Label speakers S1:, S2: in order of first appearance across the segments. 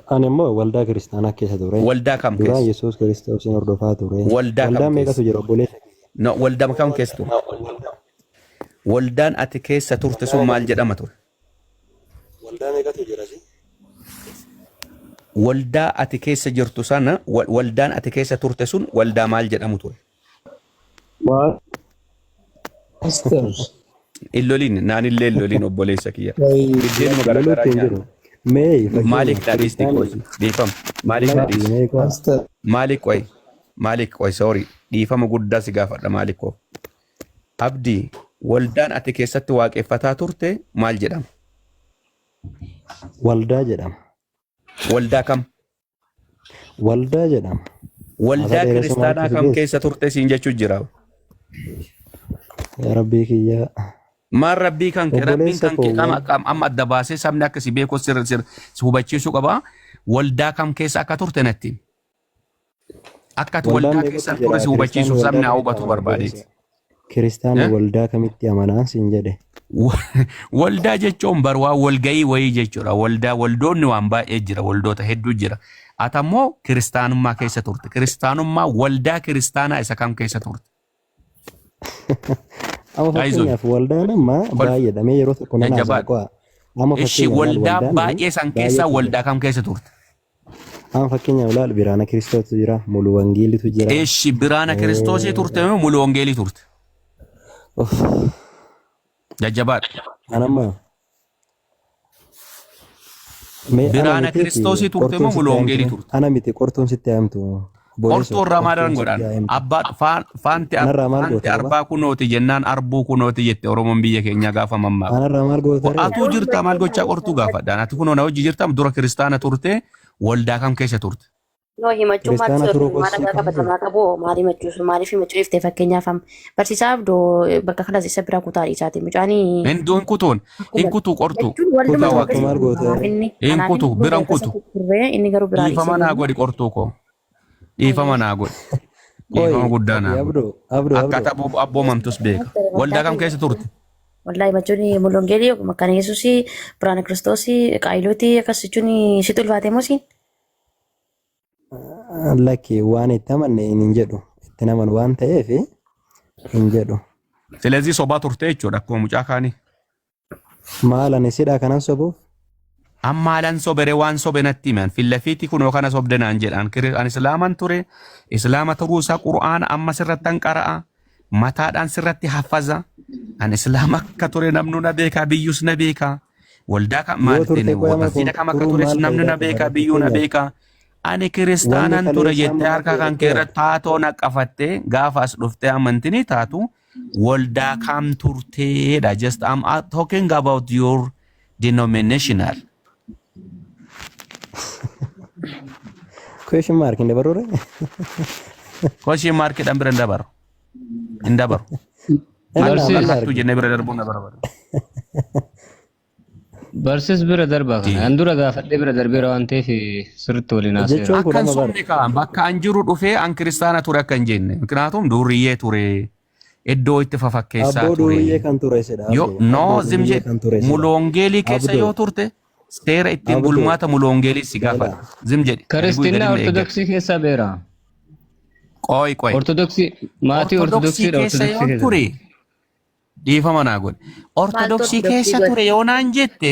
S1: Ani immoo waldaa kiristaanaa keessa ture.
S2: Waldaa kam
S1: Duraan
S2: keessa?
S1: Yesuus Kiristoosiin hordofaa ture.
S2: Waldaa kam
S1: Waldaan meeqatu
S2: keessa?
S1: jira obboleessa kiyya?
S2: No, waldaa kam keessa turte? Waldaan ati keessa turte sun maal jedhama ture?
S1: Waldaa meeqatu jira si?
S2: Waldaa ati keessa jirtu sana waldaan ati keessa turte sun waldaa maal jedhamu ture?
S3: Master.
S2: Hin lolin naanillee hin lolin obboleessa kiyya. Biddeenuma
S1: Loluutti
S2: garaagaraa
S1: hin
S2: nyaanna.
S1: jiru. Mee
S2: Maaliif
S1: fakkeenyaaf
S2: na dhiisti
S1: kiristaanni
S2: qoy dhiifama. Maaliif na
S1: lakki
S2: dhiisi?
S1: mee qo'a.
S3: Master.
S2: Maaliif qoy? Maaliif qoy sorry dhiifama guddaa si gaafadha maaliif koo? Abdii waldaan ati keessatti waaqeffataa turte maal jedhama?
S1: Waldaa jedhama.
S2: Waldaa kam?
S1: Waldaa jedhama. Haasaa
S2: Waldaa
S1: dheeressa
S2: kiristaanaa
S1: maaltu si
S2: kam
S1: geesse?
S2: keessa turte siin jechuu jira.
S1: Yaa Rabbii kiyyaa.
S2: Maal rabbii kan kee rabbiin
S1: Obboleessa
S2: kan kee
S1: koo
S2: qama
S1: waan
S2: qam amma adda baasee sabni akka si beeku sir sir si hubachiisuu qaba. Waldaa kam keessa akka turte natti himi. Akka ati
S1: waldaan
S2: waldaa
S1: meeqatu
S2: keessa
S1: jira?
S2: ture si
S1: Kiristaanni
S2: hubachiisuuf
S1: waldaa
S2: sabni haa
S1: kamitti
S2: hubatu
S1: amana
S2: barbaadeeti.
S1: obboleessa? Kiristaanni
S2: Eh?
S1: waldaa kamitti amanaa siin jedhe.
S2: Waldaa jechuun bar waan walga'ii wayii jechuudha. Waldaa waldoonni waan baay'ee jira, waldoota hedduu jira. Ati ammoo kiristaanummaa keessa turte. Kiristaanummaa waldaa kiristaanaa isa kam keessa turte?
S1: Amma
S2: Ayizon.
S1: fakkeenyaaf waldaan amma
S2: Kolf
S1: baay'eedha. Mee yeroo tokko nan haasa'a
S2: jajjabaadha.
S1: qo'a. Amma
S2: Ishi
S1: fakkeenyaaf laal
S2: waldaa
S1: waldaan
S2: baay'ee san keessaa
S1: baay'eetu jira.
S2: waldaa kam keessa turte?
S1: Amma fakkeenyaaf laal Biraana Kiristootu jira, Mulu Wangeelitu jira.
S2: Ishi biraana kiristoosii turte moo mulu wangeelii turte?
S1: Uff,
S2: Jajjabaadha.
S1: An amma mee ana
S2: Biraana
S1: mitiiti
S2: kiristoosii turte
S1: qortuun
S2: moo mulu
S1: sitti
S2: wangeelii
S1: himtu.
S2: turte?
S1: Ana miti qortuun sitti himtu. Obboleessoo
S2: Qortuu irraa maalan
S1: qortuun sitti
S2: godhan?
S1: himtu.
S2: Abbaa faanti
S1: Anarraa maal
S2: faanti
S1: goota qaba?
S2: arbaa kunooti jennaan arbuu kunooti jette Oromoon biyya keenyaa gaafa mammaaku.
S1: Anarraa maal goota ree?
S2: Atuu jirta maal gochaa qortuu gaafadhaan. Ati kunoo na hojii jirta dura kiristaana turte waldaa kam keessa turte?
S4: No himachuu maal
S1: Kiristaana turuu
S4: sirrii maal
S1: koos
S4: ragaa qabatamaa qabu maal himachuu maaliif himachuu dhiifte fakkeenyaaf amma barsiisaa abdoo bakka kanas isa bira kutaa dhiisaati mucaanii
S2: Hin hin kutuun hin
S4: akkuma
S2: kutuu qortuu
S4: jechuun walduma
S2: dhugaa
S1: Kutuu
S4: tokko
S1: akka
S2: waaqayyo.
S1: maal
S4: keessa
S1: goota
S4: kanaaf
S1: ree?
S4: inni
S2: Hin
S4: kanaaf
S2: kutu
S4: inni
S2: bira
S4: dura
S2: hin kutu.
S4: akkasatti turre inni garuu biraa dhiisee
S2: Dhiifama naa
S4: deeme.
S2: godhi qortuu koo. Dhiifama naa godhi. Dhiifama
S1: Qoy
S2: guddaa
S1: ati
S2: naa godhi.
S1: abdoo abdoo
S2: Akka
S1: abdoo
S2: ati abboomamtus beeka. Waldaa kam keessa turte?
S4: Wallahi himachuun mul'ongeelii makkaana Yesuusii biraana Kiristoosii qaayilotii akkas jechuun sitti ulfaatee moo siin?
S1: Lakki waan itti amanne hin jedhu. Itti amanu waan ta'eef hin jedhu.
S2: Silezii sobaa turte jechuudha akkuma mucaa kaanii.
S1: Maal ani sidhaa kanan sobuuf?
S2: Amma haalan sobere waan sobe natti himan. Fillafiitti kunoo kana sobde naan jedhan. Ani islaaman ture. Islaama turuu isaa Qur'aana amma sirrattan qara'a. Mataadhaan sirratti haffaza. Ani islaama akka ture namnu na beeka biyyus na beeka. Waldaa kam
S1: Yoo
S2: maal
S1: turte
S2: ta'e
S1: qoy amma kun
S2: masjiida kam akka
S1: turuun
S2: tures
S1: maal
S2: namni
S1: faayidaa
S2: na
S1: qaba?
S2: beeka biyyuu na
S1: Fakkeenyaaf
S2: beeka. Ani
S1: wanni
S2: kiristaanan ture
S1: kaleessa
S2: jettee
S1: amma
S2: harka
S1: ta'e
S2: kan kee irra
S1: dhaggeeffadhu.
S2: taatoo naqqafattee gaafa as dhuftee amantini taatu waldaa kam turteedha. Just I'm talking about your denominational.
S1: Question mark hin dabarure?
S2: Question mark dhaan bira hin dabaru. Hin dabaru.
S1: Inni
S2: Hattuu
S1: maal
S2: kan hattuu
S1: arge?
S2: jennee bira darbuun na barbaada.
S5: Barsiis bira darba kana. An dura gaafadhee bira darbeera waan ta'eef sirriitti waliin haaseera.
S1: Jechuun kun
S2: Akkan
S1: amma bara
S2: sobne kaa bakka an jiru dhufee an kiristaana ture akka hin jenne. Miknaatum durriyyee ture. Iddoo itti fafakkeessaa
S1: abboo
S2: ture.
S1: duuriyyee kan ture sidha
S2: Yoo
S1: abdoo
S2: noo
S1: abboo
S2: zim
S1: duuriyyee
S2: jedhe
S1: kan ture sidha
S2: muloongeelii keessa
S1: abdoo
S2: yoo turte seera ittiin
S1: abdoo
S2: bulmaata muloongeelii si
S1: gaela
S2: gaafadha. Zim jedhe gadi bu'i
S5: Kiristinnaa
S2: gadi na eeggadhu.
S5: Ortodoksii keessaa beera.
S2: Qoy qoy.
S5: Ortodoksii maatii
S2: Ortodoksii
S5: Ortodoksiidha
S2: keessa
S5: Ortodoksii
S2: yoo
S5: keessa.
S2: ture dhiifama naa godhe.
S4: Maaltu
S2: Ortodoksii
S4: ortodoksii
S2: keessa
S4: godhe?
S2: ture yoo naan jette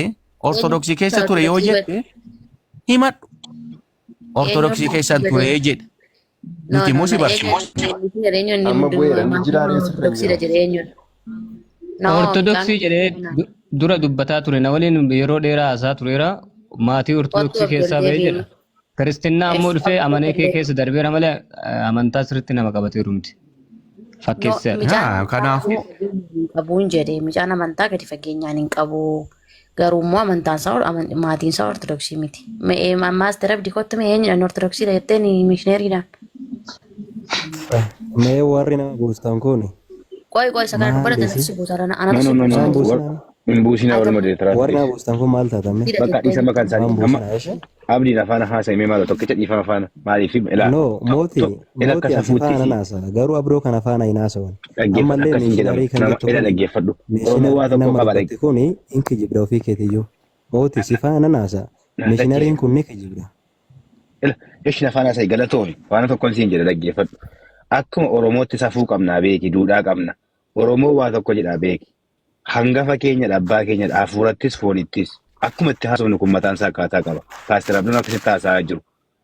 S2: ortodoksii
S4: Eenyutu
S2: keessa ture yoo
S4: ortodoksii godhe?
S2: jette himadhu.
S4: Eenyu
S2: Ortodoksii
S4: ortodoksii
S2: keessan
S4: godhe?
S2: ture jedhe.
S4: No,
S2: Nuti
S4: no,
S2: immoo
S4: no.
S2: si barsiisa.
S4: Eenyu eenyu inni
S6: Amma bu'eera inni
S4: maatiin
S6: jiraaree sirra hin
S4: ortodoksiidha
S6: jiru.
S4: jedhe eenyudha? No, mucaan
S5: Ortodoksii jedhee dura dubbataa ture. Na waliin yeroo dheeraa haasaa tureera. Maatii
S4: Qottu
S5: Ortodoksii
S4: of
S5: keessaa ba'ee
S4: deebiin.
S5: jedha. Kiristinnaa ammoo dhufee
S4: Of
S5: amanee kee
S4: deebiin.
S5: keessa darbeera malee amantaa sirriitti nama qabateeru miti.
S4: No,
S5: Fakkeesseedha.
S4: mucaan
S2: Haa,
S4: amantaa
S2: kanaafuu
S4: gadi fageenyaan hin qabuun jedhe. Mucaan amantaa gadi fageenyaan hin qabu. Garuu immoo amantaan isaa maatiin isaa ortodoksii miti. Me'ee maaster abdii kottu mee eenyudhaan ortodoksiidha jetteen mishineeriidhaan.
S1: Mee warri nama buustan kun
S4: Qoy qoy isa kana
S1: maal
S4: dubbadhate
S1: isi?
S4: anatu si buusa
S6: No,
S4: anatu
S6: no,
S4: si
S6: no, no.
S4: buusa.
S1: Waan
S6: War,
S1: buusinaa?
S6: hin buusinaa
S4: Ati
S6: warra modereetaraatti
S1: Warri nama
S6: dhiisi.
S1: buustan kun maal taatan mee?
S4: ortodoksiidha
S6: Bakka
S4: jettee
S6: dhiisa bakka
S1: Waan
S6: isaanii. Amma
S1: buusinaa ishee?
S6: abdiin afaan haasa'e mee maaloo tokkicha dhiifama faana. Maaliif ilaa
S1: No, mooti,
S6: ila akka
S1: mooti asi
S6: safuutti
S1: faana
S6: fi
S1: nan haasa'a. Garuu abroo kana faana hin haasawan.
S6: dhaggeeffadhu
S1: Ammallee
S6: akkas hin jedhamu.
S1: mishiinarii kan
S6: Nama
S1: jettu
S6: ila
S1: kuni,
S6: dhaggeeffadhu. Oromoo waa
S1: mishiinarii
S6: tokko
S1: nama
S6: qaba
S1: dubbatti kuni hin kijibda ofii keetiyyuu. Mooti si faana nan haasa'a.
S6: dhaggeeffadhu.
S1: Mishinariin kun ni kijibda.
S6: Ila ishi afaan haasa'e galatoomi. Waan tokkoon siin jedha dhaggeeffadhu. Akkuma Oromootti safuu qabnaa beeki, duudhaa qabna. Oromoo waa tokko jedhaa beeki. Hangafa keenyadha, abbaa keenyadha, hafuurattis foonittis. Akkuma itti haasofnu kun mataan isaa akkaataa qaba. Paaster Abduun akkasitti haasa'aa jiru.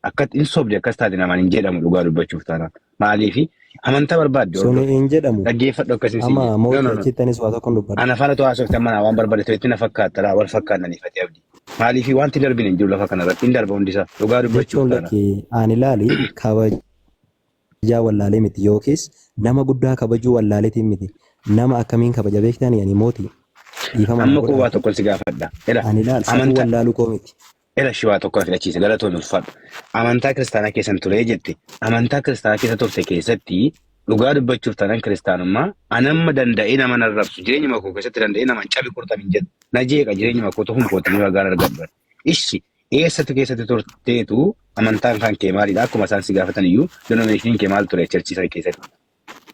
S6: Akkatti hin sobde akkas taate namaan hin jedhamu dhugaa dubbachuuf taanaan. Maaliifi amantaa barbaadde
S1: Suni
S6: hordofi.
S1: hin jedhamu.
S6: Dhaggeeffadhu akkasiin siin
S1: Amma
S6: jedhe. No,
S1: mootii
S6: no, no.
S1: achitti anis waa tokkon dubbadha.
S6: Ana faana haasofte amma naa waan barbaade ta'etti na fakkaata laa wal fakkaannanii fatee abdii. Maaliifi wanti darbine hin jiru lafa kanarratti hin darba hundisaa dhugaa dubbachuuf
S1: Jechuun
S6: taanaan.
S1: lakki ani ilaali kabajaa wallaalee miti yookiis nama guddaa kabajuu wallaaleetiin miti. Nama akkamiin kabaja beektanii ani mootii dhiifama naa
S6: Amma koo waa
S1: godhaati.
S6: tokkon si gaafadha. Ila
S1: Ani ilaal safuu
S6: amantaa
S1: wallaaluu koo miti.
S6: Ila shi waa tokko na filachiise galatoon ulfaadhu. Amantaa kiristaanaa keessan ture jette. Amantaa kiristaanaa keessa turte keessatti dhugaa dubbachuuf taanaan kiristaanummaa anamma danda'ee nama narrabsu jireenyuma koo keessatti danda'ee nama hin cabi qurxam hin jedhu. Na jeeqa jireenyuma koo tofuma kootti ragaan argadhu. Ishi eessatu keessatti turteetu amantaan kan kee maalidha? Akkuma isaan si gaafatan iyyuu denominationiin kee maal ture churchii sana keessatti?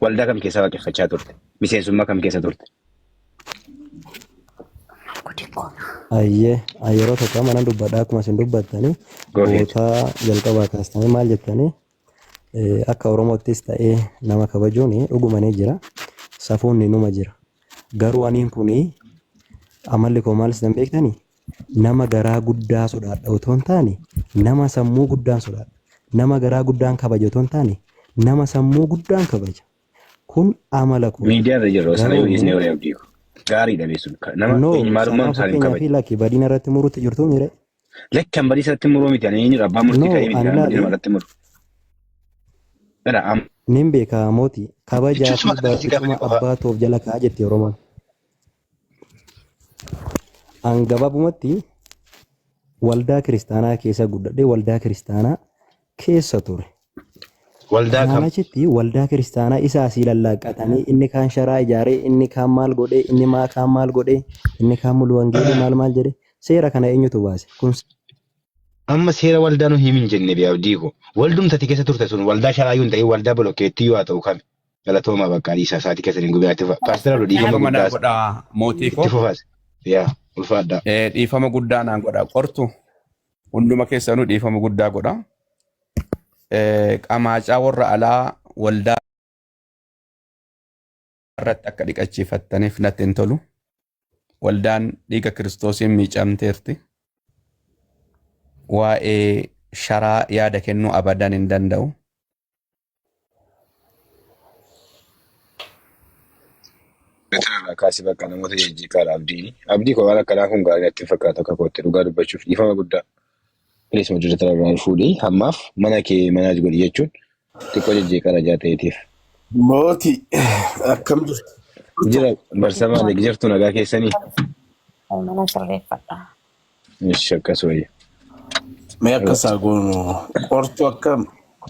S6: Waldaa kam keessa waaqeffachaa turte? Miseensummaa kam keessa turte?
S1: Ayyee yeroo tokko amma nan dubbadha akkuma isin dubbattanii
S6: Go ahead.
S1: bootaa jalqabaa kaastanii maal jettanii akka Oromoottis ta'ee nama kabajuun dhuguma ni jira. Safuun ni numa jira. Garuu aniin kun amalli koo maal isin beektanii nama garaa guddaa sodaadha otoo hin taane nama sammuu guddaan sodaadha. Nama garaa guddaan kabaja otoo hin taane nama sammuu guddaan kabaja. Kun amala kooti.
S6: Miidiyaa irra jirru sana
S1: Garuu
S6: yoo dhiisne
S1: immoo
S6: horii abdii ko. Gaariidha beesun. Nama
S1: no
S6: eenyu maalummaan
S1: sanaa
S6: isaanii
S1: fakkeenyaa
S6: kabaja.
S1: fi lakki badiina irratti muruutti jirtu mire.
S6: Lakki kan badii irratti muruu miti. Ani eenyudha abbaa murtii
S1: No
S6: ta'ee miti
S1: ani
S6: kan badii
S1: laali
S6: nama irratti muru. Dha am.
S1: nin beekaa mooti kabajaa
S6: Jechuun
S1: fi
S6: suma kana si gaafate
S1: barcuma
S6: qofa.
S1: abbaa toof jala kaa'a jetti Oromoon. An gabaabumatti waldaa kiristaanaa keessa guddadhee waldaa kiristaanaa keessa ture.
S6: Waldaa
S1: Kanaan
S6: kam?
S1: achitti waldaa kiristaanaa isa asii lallaaqqatanii inni kaan sharaa ijaaree inni kaan maal godhee inni maa kaan maal godhee inni kaan mulu wangeelii maal maal jedhe seera kana eenyutu baase? Kun
S6: Amma seera waldaa nu himin jenne bee abdii ko. Waldumti ati keessa turte sun waldaa sharaayyuu hin ta'in waldaa bolokkeettii yoo haa ta'u kami. Galatoomaa bakka dhiisaa isaatii keessan hin gubin ati Paastera Abduu dhiifama
S2: Dhiifama naa
S6: guddaas
S2: godhaa mootii
S6: itti
S2: koo.
S6: fufaas. Yaa ulfaadhaa.
S2: Dhiifama guddaa naan godhaa qortu. Hunduma keessanuu dhiifama guddaa godha. Qamaacaa warra alaa waldaa irratti akka dhiqachiifattaniif natti hin tolu. Waldaan dhiiga Kiristoosiin miicamteerti. Waa'ee sharaa yaada kennuu abadan hin danda'u.
S6: Irraa kaasi bakka namoota jijjiiqaadha abdiin. Abdii koo waan akkanaa kun gaarii natti hin fakkaatu akka kootti dhugaa dubbachuuf dhiifama guddaa. Please moderator irraa fuudhii hammaaf mana kee manage godhi jechuun xiqqoo jijjiiqaadha jaa ta'eetiif.
S3: Mooti akkam jirtu?
S6: Jira barsamaa leeg jirtu nagaa keessanii.
S4: Mana sirreeffadha.
S6: Ishi akkas wayya.
S3: Mee akka isaa goonu qortu akkam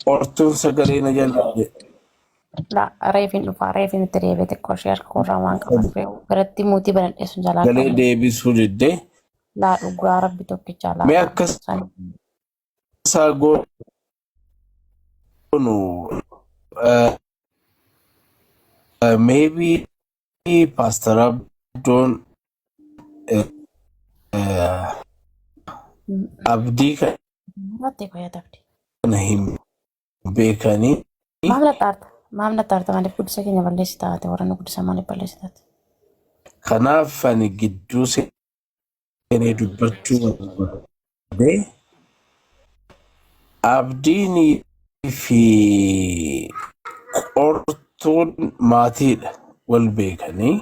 S3: qortuun sagalee na jalaa jedhe.
S4: La reefin dhufa reefin itti deebi'e xiqqoo ishee harka koorraa waan qabaaf biratti muutii banadhee sun jalaa
S3: Sagalee
S4: qabu.
S3: deebisuu diddee.
S4: Laa dhugaa rabbi tokkichaa
S3: Mee
S4: laa
S3: akka
S4: san
S3: isaa goonu maybe Pastor Abdoon abdii
S4: Irratti qoyaa tabdi.
S3: kana hin beekanii
S4: Maaf naxxaarta? Maaf naxxaarta? Maaliif guddisa keenya balleessi taate? Warra nu guddisa maaliif balleessi taate?
S3: Kanaaf ani gidduu seenee dubbachuu barbaade. Abdiinii fi qortuun maatiidha wal beekanii.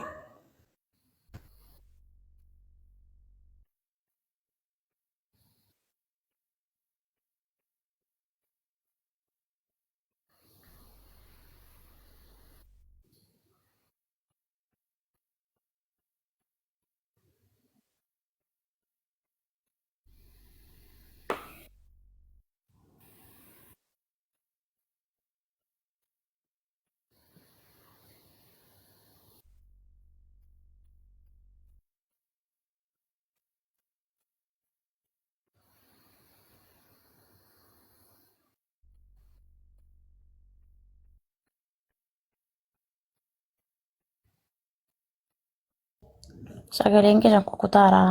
S4: Sagaleen keessan kukutaara.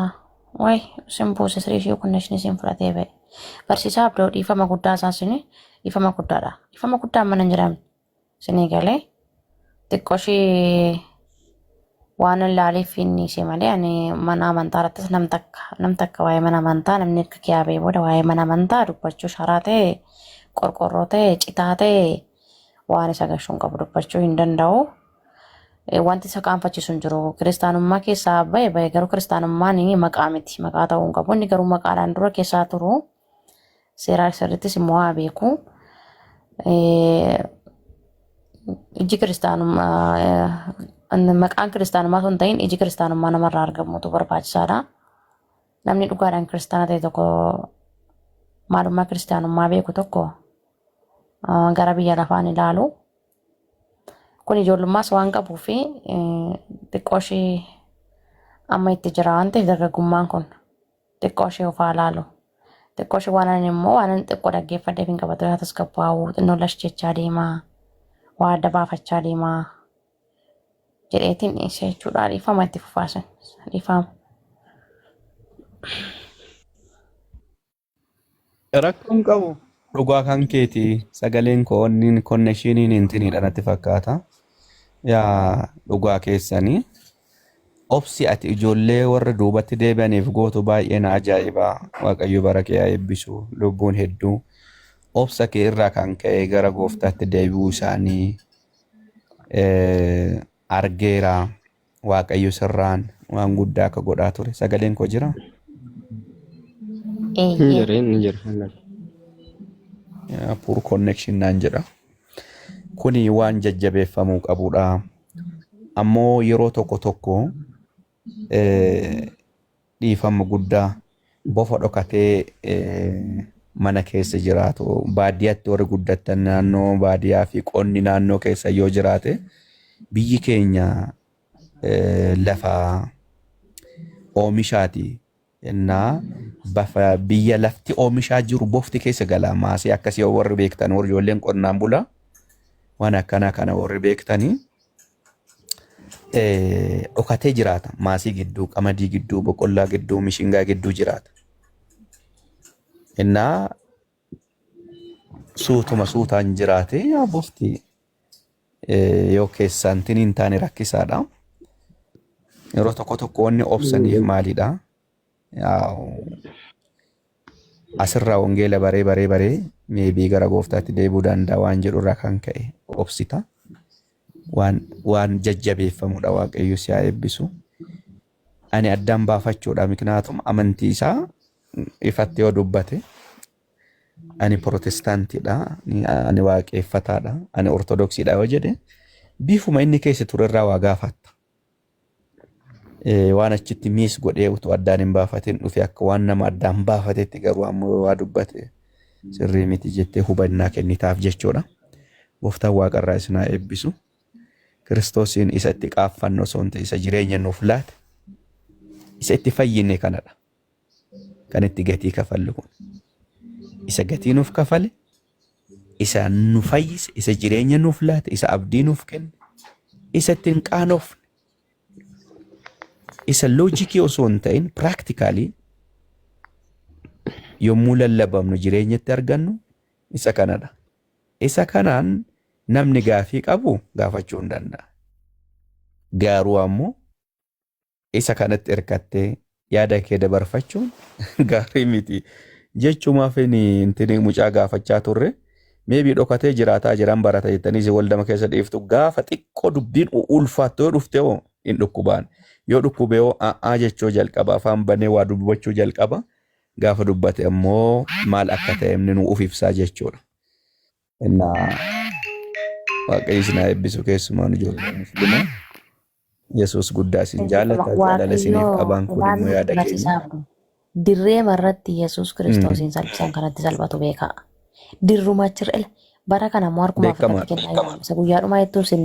S4: Way sin buuse sirii ishee connection isin fudhatee ba'e. Barsiisaa Abdoo dhiifama guddaa isaa sini dhiifama guddaadha. Dhiifama guddaa mana hin jedhamne. Sinii galee xiqqoo ishee waan ilaaleef inni ishee malee ani mana amantaa irrattis nam takka nam takka waa'ee mana amantaa namni erga kiyaa ba'ee booda waa'ee mana amantaa dubbachuu sharaa ta'e qorqorroo ta'e citaa ta'e waan isa gashuu hin qabu dubbachuu hin danda'u. Wanti isa qaanfachiisu hin jiru. Kiristaanummaa keessaa ba'e ba'e garuu kiristaanummaan maqaa miti. Maqaa ta'uu hin qabu. Inni garuu maqaadhaan dura keessaa turu. Seeraa sirrittis immoo haa beeku. Iji kiristaanummaa maqaan kiristaanummaa osoo hin ta'in iji kiristaanummaa namarraa argamutu barbaachisaadha. Namni dhugaadhaan kiristaana ta'e tokko maalummaa kiristaanummaa beeku tokko gara biyya lafaan ilaalu. Kun ijoollummaas waan qabuu fi xiqqoo ishee amma itti jira waan ta'eef dargaggummaan kun xiqqoo ishee of haa laalu. Xiqqoo ishee waan ani immoo waan ani xiqqoo dhaggeeffadheef hin qabatu yaa tasgabbaa'u xinnoo lash jechaa deemaa waa adda baafachaa deemaa jedheetiin dhiise jechuudha. Dhiifama itti fufaasan dhiifama.
S2: Rakkoon qabu dhugaa kan keeti sagaleen koo inni konnekshiiniin hin tiniidha natti fakkaata. Yaa dhugaa keessanii obsi ati ijoollee warra duubatti deebi'aniif gootu baay'ee na ajaa'iba. Waaqayyo bara kee haa eebbisu. Lubbuun hedduu obsa kee irraa kan ka'e gara gooftaatti deebi'uu isaanii argeera. Waaqayyo sirraan waan guddaa akka godhaa ture. Sagaleen koo jira?
S5: Hin
S4: Eeyyee.
S5: jira inni jira.
S2: Poor connection naan jedha. Kuni waan jajjabeeffamuu qabudha. Ammoo yeroo tokko tokko dhiifama guddaa bofa dhokatee mana keessa jiraatu baadiyyaatti warri guddattan naannoo baadiyyaa fi qonni naannoo keessa yoo jiraate biyyi keenya lafa oomishaati. Innaa bafa biyya lafti oomishaa jiru bofti keessa gala maasii akkasii warri beektan warri ijoolleen qonnaan bulaa waan akkanaa kana warri beektanii dhokatee jiraata. Maasii gidduu, qamadii gidduu, boqqollaa gidduu, mishingaa gidduu jiraata. Innaa suutuma suutaan jiraate yaa bofti yoo keessaan tini hin taane rakkisaadha. Yeroo tokko tokko wanni obsaniif maalidha? Asirraa wangeela baree baree baree meebii gara gooftaatti deebi'uu danda'a waan jedhu irraa kan ka'e obsita. Waan waan jajjabeeffamudha Waaqayyo si haa eebbisu. Ani addaan baafachuudha miknaatum amantii isaa ifatti yoo dubbate ani protestaantiidha ani waaqeeffataadha ani ortodoksiidha yoo jedhe bifuma inni keessa turerraa waa gaafatta. Waan achitti miis godhee utuu addaan hin baafatin dhufe akka waan nama addaan baafatetti garuu ammoo waa dubbate sirrii miti jettee hubannaa kennitaaf jechuudha. Gooftaan waaqarraa isin haa eebbisu. Kiristoosiin isa itti qaaffannu osoo hin ta'in isa jireenya nuuf laate isa itti fayyine kanadha. Kan itti gatii kafallu kun. Isa gatii nuuf kafale, isa nu fayyise, isa jireenya nuuf laate, isa abdii nuuf kenne, isa itti hin qaanofne, isa loojikii osoo hin ta'in piraaktikaalii yommuu lallabamnu jireenyatti argannu isa kanadha. Isa kanaan namni gaafii qabu gaafachuu hin danda'a. Garuu ammoo isa kanatti hirkattee yaada kee dabarfachuun gaarii miti. Jechumaaf intini mucaa gaafachaa turre meebii dhokatee jiraataa jiran barata jettanii isin waldama keessa dhiiftu gaafa xiqqoo dubbiin ulfaattu yoo dhufte hoo hin dhukkubaan yoo dhukkube hoo a'aa jechuu jalqaba afaan banee waa dubbachuu jalqaba gaafa dubbate ammoo maal akka ta'e inni nu uf ibsaa jechuudha. Innaa Waaqayyo isin haa eebbisu keessumaan ijoollee musliimaa. Yesuus guddaa isin jaallata jaalala isiniif
S4: Waaqayyoo
S2: qabaan kun immoo
S4: ilaaluu
S2: yaada keenya.
S4: barsiisaa abduu. Dirreema irratti Yesuus Kiristoosiin salphisan kanatti salphatu beekaa. Dirruma achirra ila bara kana immoo harkuma Afrikaatti
S2: Beekamaadha.
S4: kennaa jiru. Isa guyyaa dhumaa jettuun isin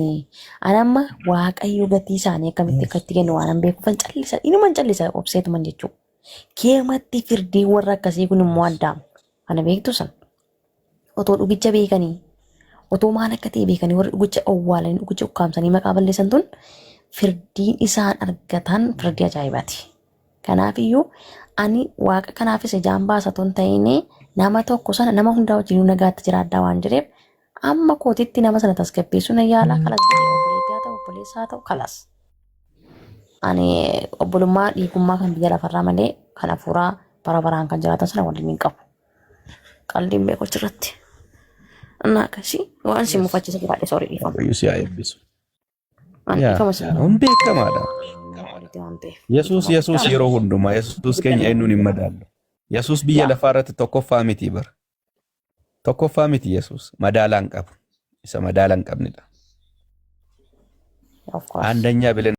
S4: ani amma Waaqayyo gatii isaanii akkamitti akka itti kennu waan hin beekuufan callisa inuman callisa obseetuman jechuudha. Keematti firdiin warra akkasii kun immoo addaam. Kana beektu san. Otoo dhugicha beekanii otoo maal akka ta'e beekanii warri dhugicha owwaalanii dhugicha ukkaamsanii maqaa balleessan tun firdiin isaan argatan firdii ajaa'ibaati. Kanaaf iyyuu Ani waaqa kanaafis ijaan baasa otoo hin ta'in nama tokko sana nama hundaa wajjin nagaatti jiraadhaa waan jedheef amma kootitti nama sana tasgabbeessuu na yaalaa kalas jedhee obboleettii haa ta'u obboleessa haa ta'u kalas. Ani obbolummaa dhiigummaa kan biyya lafarraa malee kan hafuuraa bara baraan kan jiraatan sana waliin hin qabu. Qalliin beeku achirratti. Innaa akkasii waan si mufachiisa jiraadhe soorii dhiifama.
S2: Waaqayyo si haa eebbisu.
S4: Ani
S2: Yaa
S4: dhiifama si
S2: kun beekamaadha.
S4: walitti waan ta'eef.
S2: Yesuus
S4: Dhiifama
S2: Yesuus
S4: guddaa.
S2: yeroo hundumaa Yesuus keenya eenyuun hin madaallu. Yesuus biyya
S4: Yaa
S2: lafaa irratti tokkoffaa miti bara. Tokkoffaa miti Yesuus madaala hin qabu. Isa madaala hin qabnedha.
S4: of course.
S2: አንደኛ ብለን